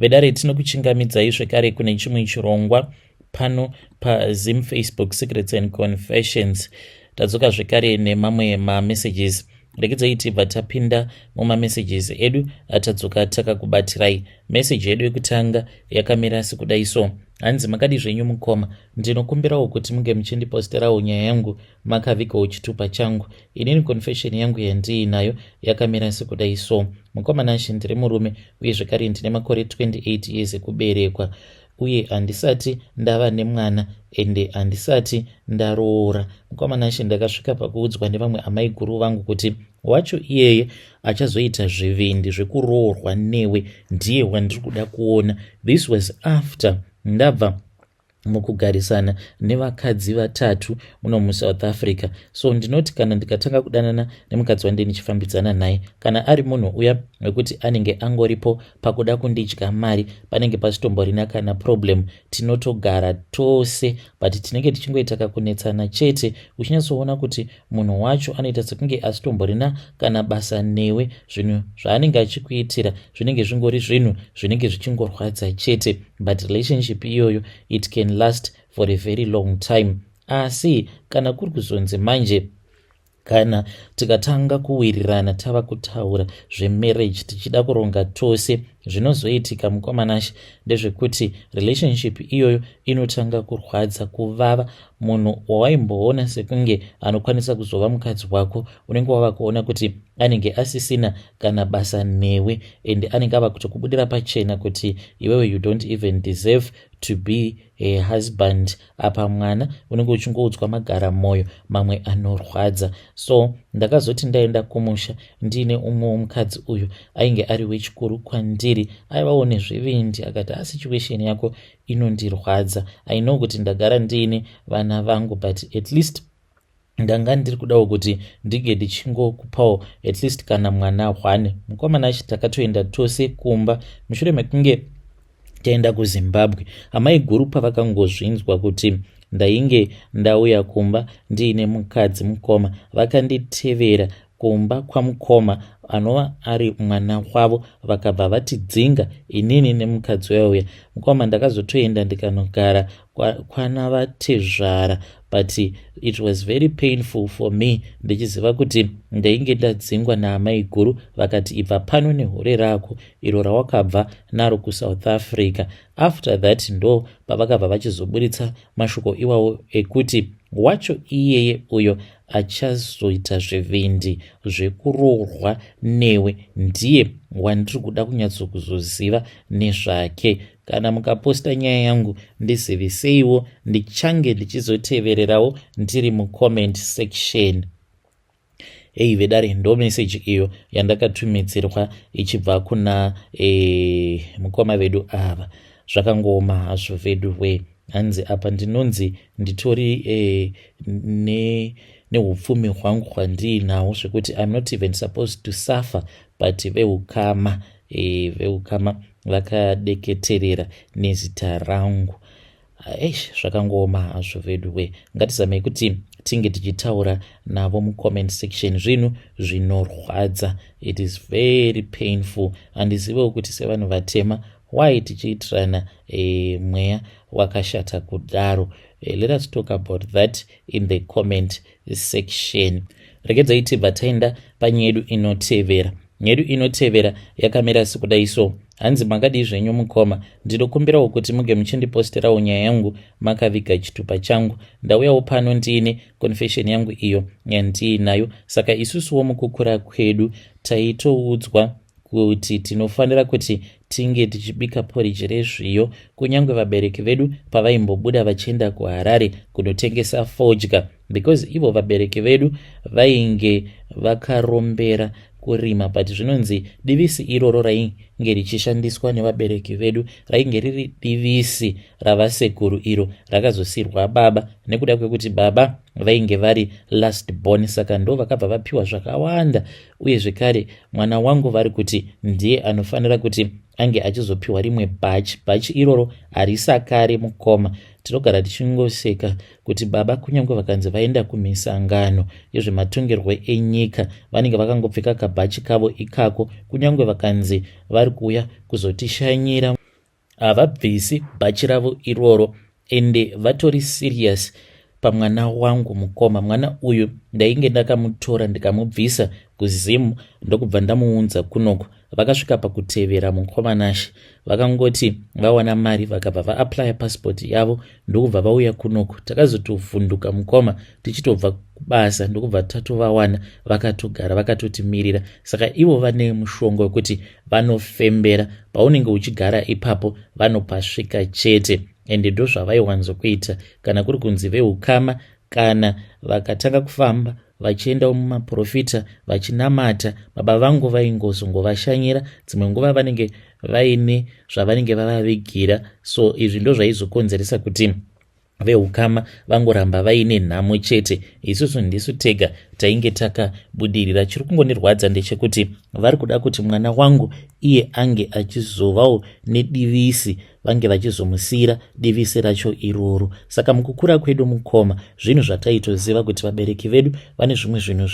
Vedare, tinokuchingamidzai zvekare kune chimwe chirongwa pano paZim Facebook Secrets and Confessions. Tadzoka zvekare nemamwe mamessages. Regedzai tibva tapinda mumamessages edu atadzoka takakubatirai. Meseji yedu yekutanga yakamira sekudai so. Hanzi, "Makadi zvenyu mukoma? Ndinokumbirawo kuti munge muchindiposterawo nyaya yangu makavigawo chitupa changu. Inini confession yangu yandiinayo yakamira sekudai so. Mukoma Nashe, ndiri murume uye zvekare ndine makore 28 years ekuberekwa uye handisati ndava nemwana ende handisati ndaroora. Mukoma Nashe, ndakasvika pakuudzwa nevamwe amai guru vangu kuti wacho iyeye achazoita zvivindi zvekuroorwa newe ndiye wandiri kuda kuona. This was after ndabva mukugarisana nevakadzi vatatu muno muSouth Africa. So ndinoti kana ndikatanga kudanana nemukadzi wandei ndichifambidzana naye, kana ari munhu uya wekuti anenge angoripo pakuda kundidya mari, panenge pasitomborina kana problem. Tinotogara tose, but tinenge tichingoita kakunetsana chete, uchinyatsoona kuti munhu wacho anoita sekunge asitomborina kana basa newe. Zvinhu zvaanenge achikuitira zvinenge zvingori zvinhu zvinenge zvichingorwadza chete, but relationship iyoyo, it can last for a very long time. Asi kana kuri kuzonzi manje kana tikatanga kuwirirana, tava kutaura zvemarriage, tichida kuronga tose, zvinozoitika, mukoma Nashe, ndezvekuti relationship iyoyo inotanga kurwadza, kuvava. Munhu wawaimboona sekunge anokwanisa kuzova mukadzi wako, unenge wava kuona kuti anenge asisina kana basa newe, and anenge ava kutokubudira pachena kuti iwewe, you don't even deserve to be a husband. Apa mwana unenge uchingoudzwa magara mwoyo mamwe anorwadza. So ndakazoti ndaenda kumusha ndiine umwe womukadzi uyu ainge ari wechikuru kwandiri, aivawo nezvivindi, akati, 'Asituation yako inondirwadza. I know kuti ndagara ndiine vana vangu, but at least ndanga ndiri kudawo kuti ndinge ndichingokupawo at least kana mwana one." Mukoma Nashe, takatoenda tose kumba. Mushure mekunge taenda kuZimbabwe, amai guru pavakangozvinzwa kuti ndainge ndauya kumba ndiine mukadzi, mukoma, vakanditevera kumba kwamukoma anova ari mwana wavo, vakabva vatidzinga inini nemukadzi wauya. Mukoma, ndakazotoenda ndikanogara kwana vatezvara, but it was very painful for me ndichiziva kuti ndainge ndadzingwa naamai guru, vakati, 'Ibva pano nehure rako iro rawakabva naro kuSouth Africa.' After that ndo pavakabva vachizoburitsa mashoko iwawo ekuti wacho iyeye uyo achazoita zvivindi zvekuroorwa newe ndiye wandiri kuda kunyatsokuzoziva nezvake. Kana mukaposta nyaya yangu, ndiziviseiwo, ndichange ndichizotevererawo ndiri mucomment section." Ei vedare, ndo meseji iyo yandakatumidzirwa ichibva kuna mukoma vedu ava. Zvakangooma hazvo vedu we. Hanzi apa ndinonzi nditori neupfumi hwangu hwandiinahwo zvekuti I'm not even supposed to suffer, but veukama vakadeketerera nezita rangu. Eish, zvakangooma hazvo vedu we. Ngatizamei kuti tinge tichitaura navo mucomment section. Zvinhu zvinorwadza, it is very painful. Handizivewo kuti sevanhu vatema, why tichiitirana mweya wakashata kudaro? Let us talk about that in the comment section. Regedzai tibva taenda panyaya yedu inotevera. Nyaya yedu inotevera yakamira sekudai so. Hanzi, "Makadii zvenyu mukoma? Ndinokumbirawo kuti muge muchindiposterawo nyaya yangu makaviga chitupa changu. Ndauyawo pano ndiine confession yangu iyo yandiinayo. Saka isusuwo mukukura kwedu taitoudzwa kuti tinofanira kuti tinge tichibika poriji rezviyo, kunyange vabereki vedu pavaimbobuda vachienda kuHarare kunotengesa fodya, because ivo vabereki vedu vainge vakarombera kurima. But zvinonzi divisi iroro rainge richishandiswa nevabereki vedu rainge riri divisi ravasekuru, iro rakazosirwa baba nekuda kwekuti baba vainge vari last born, saka ndo vakabva vapiwa zvakawanda. Uye zvekare mwana wangu vari kuti ndiye anofanira kuti ange achizopiwa rimwe bhachi. Bhachi iroro harisakare. Mukoma, tinogara tichingoseka kuti baba, kunyange vakanzi vaenda kumisangano yezvematongerwo enyika, vanenge vakangopfeka kabhachi kavo ikako, kunyange vakanzi vari kuuya kuzotishanyira." Havabvisi bhachi ravo iroro ende vatori serious pamwana wangu mukoma. Mwana uyu ndainge ndakamutora ndikamubvisa kuZim ndokubva ndamuunza kunoko. Vakasvika pakutevera mukoma Nashe, vakangoti vawana mari vakabva vaapplya passport yavo ndokubva vauya kunoko. Takazotovhunduka mukoma tichitobva kubasa ndokubva tatovawana vakatogara vakatotimirira. Saka ivo vane mushonga wekuti vanofembera paunenge uchigara ipapo, vanopasvika chete. Ende ndozvavaiwanzokuita kana kuri kunzi veukama kana vakatanga kufamba vachiendawo mumaprofita vachinamata, baba vangu vaingozongovashanyira dzimwe nguva, vanenge vaine zvavanenge vavavigira. So izvi ndo zvaizokonzeresa kuti veukama vangoramba vaine nhamo chete. Isusu ndisu tega tainge takabudirira. Chiri kungondirwadza ndechekuti vari kuda kuti mwana wangu iye ange achizovawo nedivisi, vange vachizomusiyira divisi racho iroro. Saka mukukura kwedu mukoma, zvinhu zvataitoziva kuti vabereki vedu vane zvimwe zvinhu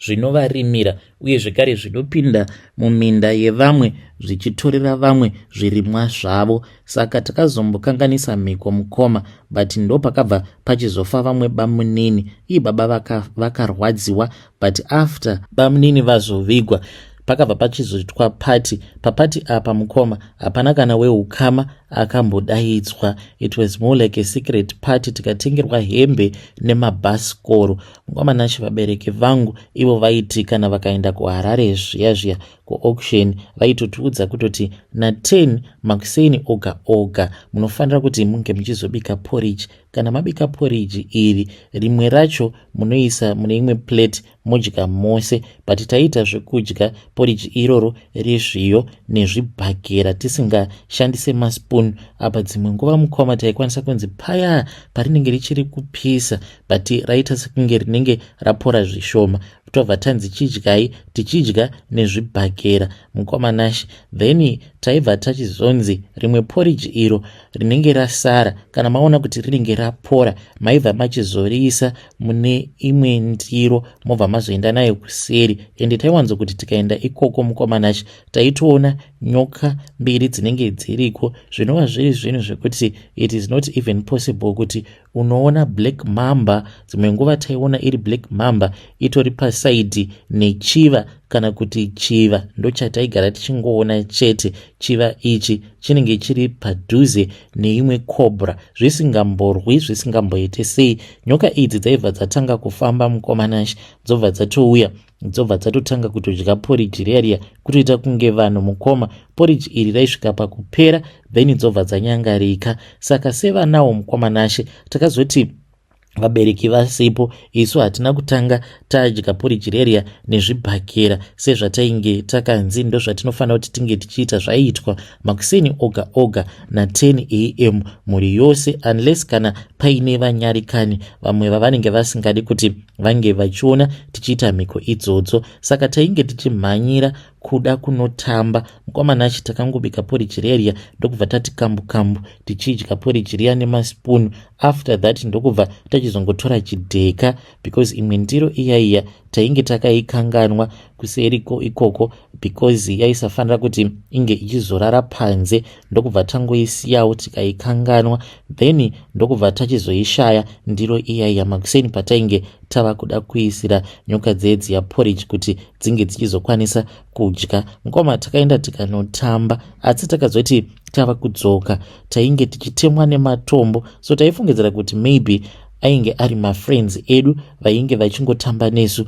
zvinovarimira uye zvekare zvinopinda muminda yevamwe zvichitorera vamwe zvirimwa zvavo. Saka takazombokanganisa mhiko mukoma, but ndo pakabva pachizofa vamwe bamunini. Ii, baba vakarwadziwa but after bamunini vazovigwa pakabva pachizoitwa party. Paparty apa mukoma, hapana kana weukama akambodaidzwa. It was more like a secret party. Tikatengerwa hembe nemabhasikoro. Mukoma Nashe, vabereki vangu ivo vaiti kana vakaenda kuHarare zviya zviya kuauction, vaitotiudza kutoti na10 makuseni oga oga munofanira kuti munge muchizobika porridge. Kana mabika porridge iri, rimwe racho munoisa mune imwe plate modya mose. But taiita zvekudya porridge iroro rezviyo nezvibhakera tisingashandise maspoon. Apa dzimwe nguva mukoma taikwanisa kunzi paya parinenge richiri kupisa but raita sekunge rinenge rapora zvishoma, tobva tanzi chidyai, tichidya nezvibhakera mukoma Nashe. Then taibva tachizonzi rimwe porridge iro rinenge rasara, kana maona kuti rinenge rapora, maibva machizoriisa mune imwe ndiro mobva mazoenda nayo kuseri. Ende taiwanzokuti tikaenda ikoko mukoma Nashe, taitoona nyoka mbiri dzinenge dziriko, zvinova zviri zvinhu zvekuti it is not even possible kuti unoona black mamba. Dzimwe nguva taiona iri black mamba itori paside nechiva, kana kuti chiva ndochataigara tichingoona chete. Chiva ichi chinenge chiri padhuze neimwe cobra, zvisingamborwi, zvisingamboite sei. Nyoka idzi dzaibva dzatanga kufamba mukoma Nashe, dzobva dzatouya, dzobva dzatotanga kutodya poriji riya riya, kutoita kunge vanhu mukoma. Poriji iri raisvika pakupera, then dzobva dzanyangarika. Saka sevanawo mukoma Nashe, takazoti vabereki vasipo, isu hatina kutanga tadya poriji reriya nezvibhakera sezvatainge takanzi ndozvatinofanira kuti tinge tichiita. Zvaiitwa makuseni oga oga na10 am mhuri yose, unless kana paine vanyarikani vamwe vavanenge vasingadi kuti vange vachiona tichiita mhiko idzodzo. Saka tainge tichimhanyira kuda kunotamba mukoma Nashe. Takangobika poriji reriya ndokubva tati kambu kambu tichidya poriji riya nemaspoon. After that ndokubva tachizongotora chidheka, because imwe ndiro iyaiya tainge takaikanganwa kuseriko ikoko, because yaisafanira kuti inge ichizorara panze. Ndokubva tangoisiyawo tikaikanganwa, then ndokubva tachizoishaya ndiro iyaiya makuseni patainge tava kuda kuisira nyoka dzedziya porridge kuti dzinge dzichizokwanisa kudya. Mukoma, takaenda tikanotamba, asi takazoti tava kudzoka tainge tichitemwa nematombo. So taifungidzira kuti maybe ainge ari mafriends edu vainge vachingotamba nesu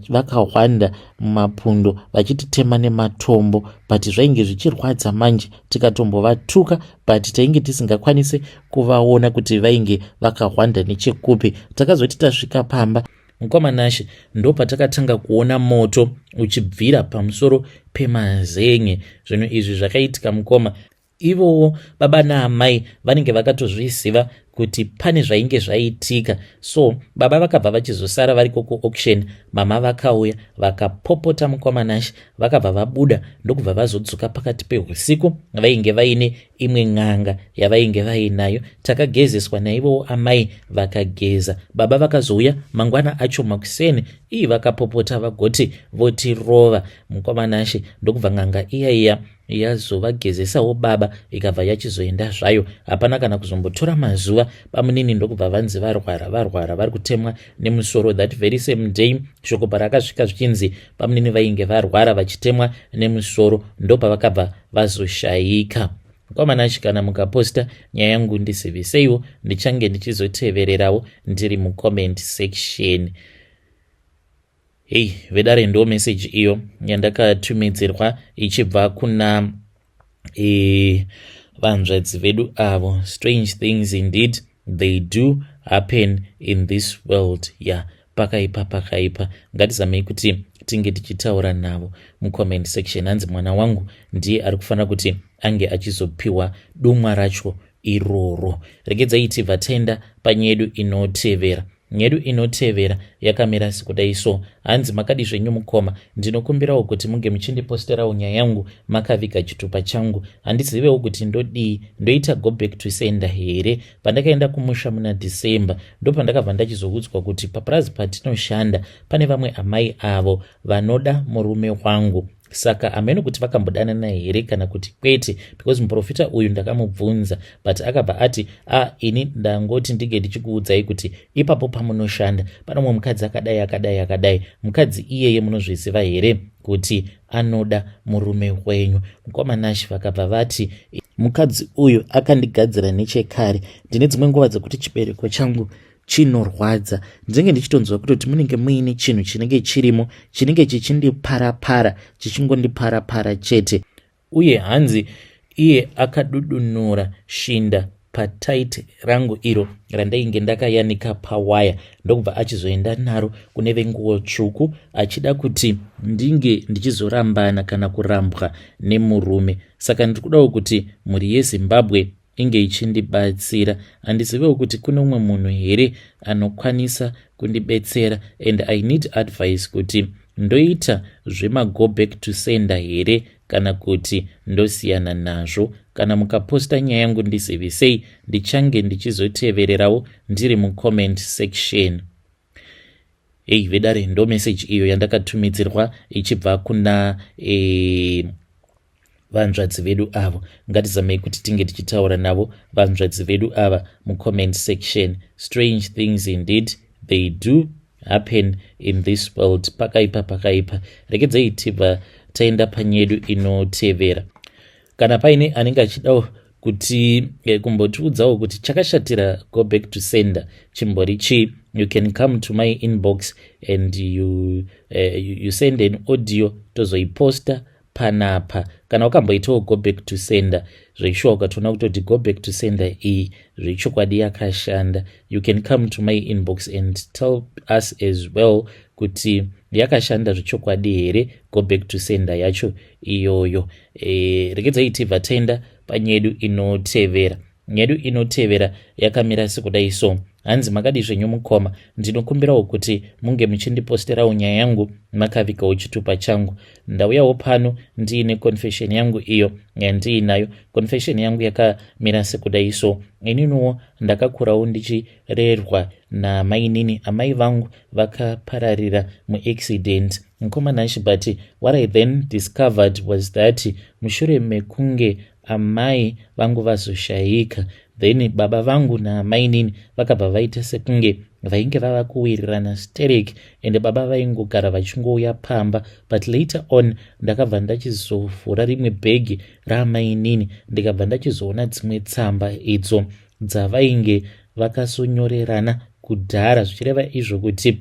vakahwanda mumapundo vachititema nematombo, but zvainge zvichirwadza manje. Tikatombovatuka, but tainge tisingakwanisi kuvaona kuti vainge vakahwanda nechekupi. Takazoti tasvika pamba mukoma Nashe, ndo patakatanga kuona moto uchibvira pamusoro pemazen'e. Zvinhu izvi zvakaitika mukoma. Ivowo baba naamai vanenge vakatozviziva kuti pane zvainge zvaitika. So baba vakabva vachizosara variko kuauction. Mama vakauya vakapopota mukoma Nashe, vakabva vabuda ndokubva vazodzoka pakati peusiku. Vainge vaine imwe n'anga yavainge vainayo. Takagezeswa naivowo, amai vakageza. Baba vakazouya mangwana acho makuseni ii, vakapopota vagoti votirova mukoma Nashe. Ndokubva n'anga iya iya Yazovagezesawo baba, ikabva yachizoenda zvayo. Hapana kana kuzombotora mazuva, bamunini ndokubva vanzi varwara, varwara, vari kutemwa nemusoro. That very same day shoko parakasvika zvichinzi bamunini vainge varwara vachitemwa nemusoro, ndopavakabva vazoshayika. Mukoma kana mukaposta nyaya yangu, ndiziviseiwo, ndichange ndichizotevererawo ndiri mucomment section. Hei vedare, ndo message iyo yandakatumidzirwa ichibva kuna vanzvadzi vedu avo. Strange things indeed, they do happen in this world. Ya yeah, pakaipa, pakaipa. Ngatizamei kuti tinge tichitaura navo mucomment section. Hanzi mwana wangu ndiye ari kufanira kuti ange achizopiwa dumwa racho iroro. Regedzai tibva taenda panyedu inotevera. Nyedu inotevera yakamira sekudai so. Hanzi, "Makadi zvenyu mukoma? Ndinokumbirawo kuti munge muchindiposterawo nyaya yangu makaviga chitupa changu. Handizivewo kuti ndodii, ndoita go back to sender here? Pandakaenda kumusha muna December, ndopandakabva ndachizoudzwa kuti papurazi patinoshanda pane vamwe amai avo vanoda murume wangu. Saka hameno kuti vakambodanana here kana kuti kwete, because muprofita uyu ndakamubvunza, but akabva ati, 'A ah, ini ndangoti ndinge ndichikuudzai kuti ipapo pamunoshanda pane mumwe mukadzi akadai, akadai, akadai. Mukadzi iyeye munozviziva here kuti anoda murume wenyu?' Mukoma Nashi, vakabva vati mukadzi uyu akandigadzira nechekare. Ndine dzimwe nguva dzekuti chibereko changu chinorwadza, ndinenge ndichitonzwa kutoti munenge muine chinhu chinenge chirimo, chinenge chichindiparapara, chichingondiparapara chete. Uye hanzi iye akadudunura shinda patight rangu iro randainge ndakayanika pawaya, ndokubva achizoenda naro kune venguo tsvuku, achida kuti ndinge ndichizorambana kana kurambwa nemurume. Saka ndiri kudawo kuti mhuri yeZimbabwe inge ichindibatsira. Handizivewo kuti kune umwe munhu here anokwanisa kundibetsera, and I need advice kuti ndoita zvemago back to sender here kana kuti ndosiyana nazvo. Kana mukaposta nyaya yangu, ndizivisei, ndichange ndichizotevererawo ndiri mucomment section." Hei vedare, ndo message iyo yandakatumidzirwa ichibva kuna vanzvadzi vedu avo. Ngatizamei kuti tinge tichitaura navo vanzvadzi vedu ava mucomment section. Strange things indeed, they do happen in this world. Pakaipa, pakaipa. Regedzei tibva taenda panyedu inotevera. Kana paine anenge achidawo kuti kumbotiudzawo kuti chakashatira go back to sender chimbori chii, you can come to my inbox and you send an audio, tozoiposta panapa. Kana wakamboitawo go back to sender zveishuwa, ukatoona kutoti go back to sender iyi zvechokwadi yakashanda, you can come to my inbox and tell us as well kuti yakashanda zvechokwadi here go back to sender yacho iyoyo. Regedzai tibva taenda panyedu inotevera. Nyedu inotevera yakamira sekudai so. Hanzi, "Makadi zvenyu mukoma? Ndinokumbirawo kuti munge muchindiposterawo nyaya yangu makavigawo chitupa changu. Ndauyawo pano ndiine confession yangu iyo yandiinayo. Confession yangu yakamira sekudai so. Ininiwo ndakakurawo ndichirerwa namainini. Amai vangu vakapararira muaccident, mukoma Nashi, but what I then discovered was that mushure mekunge amai vangu vazoshayika, then baba vangu naamainini vakabva vaita sekunge vainge vava kuwirirana sterek, ende baba vaingogara vachingouya pamba. But later on ndakabva ndachizovhura rimwe bhegi raamainini, ndikabva ndachizoona dzimwe tsamba idzo dzavainge vakasonyorerana kudhara, zvichireva izvo kuti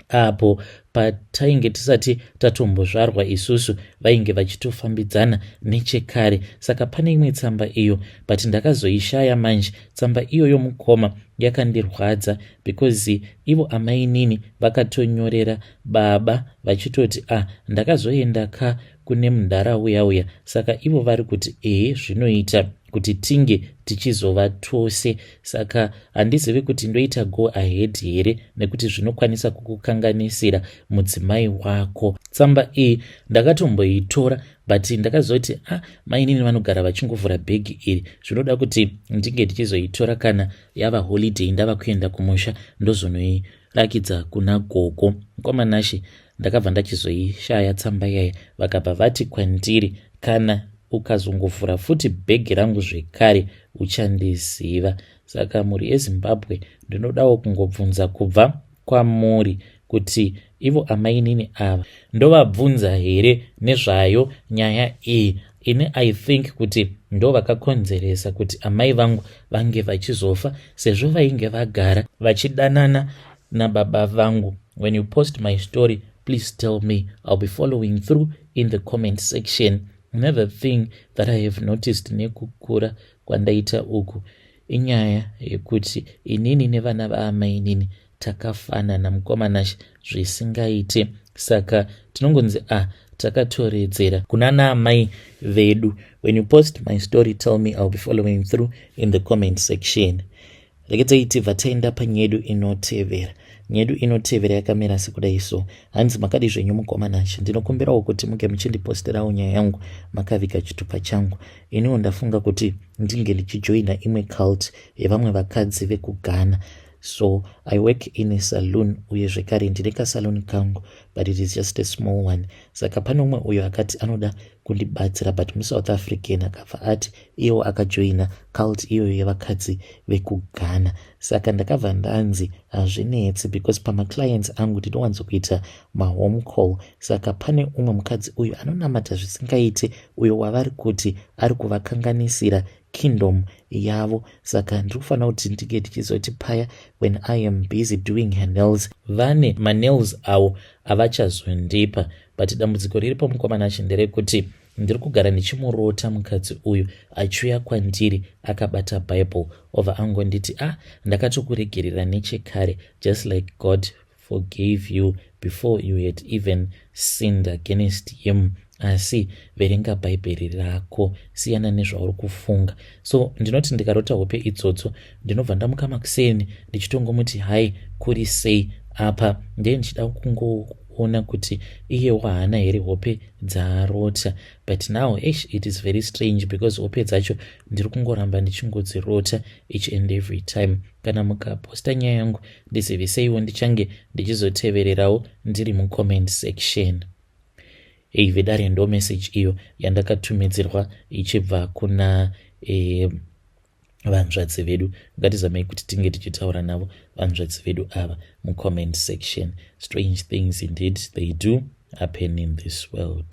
apo patainge tisati tatombozvarwa isusu, vainge vachitofambidzana nechekare. Saka pane imwe tsamba iyo, but ndakazoishaya manje. Tsamba iyoyo, mukoma, yakandirwadza because ivo amainini vakatonyorera baba vachitoti, 'Ah, ndakazoenda ka kune mundara uya uya, saka ivo vari kuti ehe, zvinoita kuti tinge tichizova tose. Saka handizivi kuti ndoita go ahead here, nekuti zvinokwanisa kukukanganisira mudzimai wako.' Tsamba iyi ndakatomboitora, but ndakazoti, 'Ah, mainini vanogara vachingovhura bhegi iri, zvinoda kuti ndinge ndichizoitora kana yava holiday, ndava kuenda kumusha, ndozonoirakidza kuna gogo.' Mukoma Nashi, ndakabva ndachizoishaya tsamba iyaya. Vakabva vati kwandiri kana Ukazongovhura futi bhegi rangu zvekare, uchandiziva. Saka mhuri yeZimbabwe, ndinodawo kungobvunza kubva kwamuri kuti ivo amainini ava ndovabvunza here nezvayo nyaya iyi? Ini I think kuti ndo vakakonzeresa kuti amai vangu vange vachizofa, sezvo vainge vagara vachidanana nababa vangu. When you post my story, please tell me. I'll be following through in the comment section. Another thing that I have noticed nekukura kwandaita uku inyaya yekuti inini nevana vaamainini takafanana, mukomanashe, zvisingaite. Saka tinongonzi a ah, takatoredzera kuna naamai vedu. When you post my story, tell me. I'll be following through in the comment section. Rekedzai tibva taenda panyedu inotevera. Nyedu inotevera yakamira sekudai so. Hanzi, "Makadi zvenyu, mukomanache? Ndinokumbirawo kuti muge muchindiposterawo nyaya yangu makaviga chitupa changu. Iniwo ndafunga kuti ndinge ndichijoina imwe cult yevamwe vakadzi vekuGhana. So I work in a saloon, uye zvekare ndine kasalon kangu, but it is just a small one. Saka pane umwe uyo akati anoda kundibatsira, but muSouth African. Akabva ati iyewo akajoina cult iyoyo yevakadzi vekuGhana. Saka ndakabva ndanzi hazvinetsi, because pamaclients angu ndinowanzokuita mahome call. Saka pane umwe mukadzi uyu anonamata zvisingaite, uyo wavari kuti ari kuvakanganisira kingdom yavo. Saka ndiri kufanira kuti ndinge ndichizoti paya when I am busy doing her nails, vane manails avo avachazondipa. But dambudziko riripo, mukomana, nderekuti ndiri kugara ndichimurota mukadzi uyu achiuya kwandiri akabata Bible, obva angonditi, 'Ah, ndakatokuregerera nechekare, just like God forgave you before you had even sinned against him. Asi verenga Bhaibheri rako, siyana nezvauri kufunga.' So ndinoti ndikarota hope idzodzo, ndinobva ndamuka makuseni ndichitongomuti, 'Hai, kuri sei?' Apa ndee ndichida kungoona kuti iyewo haana here hope dzaarota. But now, ish, it is very strange, because hope dzacho ndiri kungoramba ndichingodzirota each and every time. Kana mukaposta nyaya yangu, ndiziviseiwo, ndichange ndichizotevererawo ndiri mucomment section." Ei vedare, ndo message iyo yandakatumidzirwa ichibva kuna vanzvadzi vedu. Ngatizamei kuti tinge tichitaura navo vanzvadzi vedu ava mucomment section. Strange things indeed, they do happen in this world.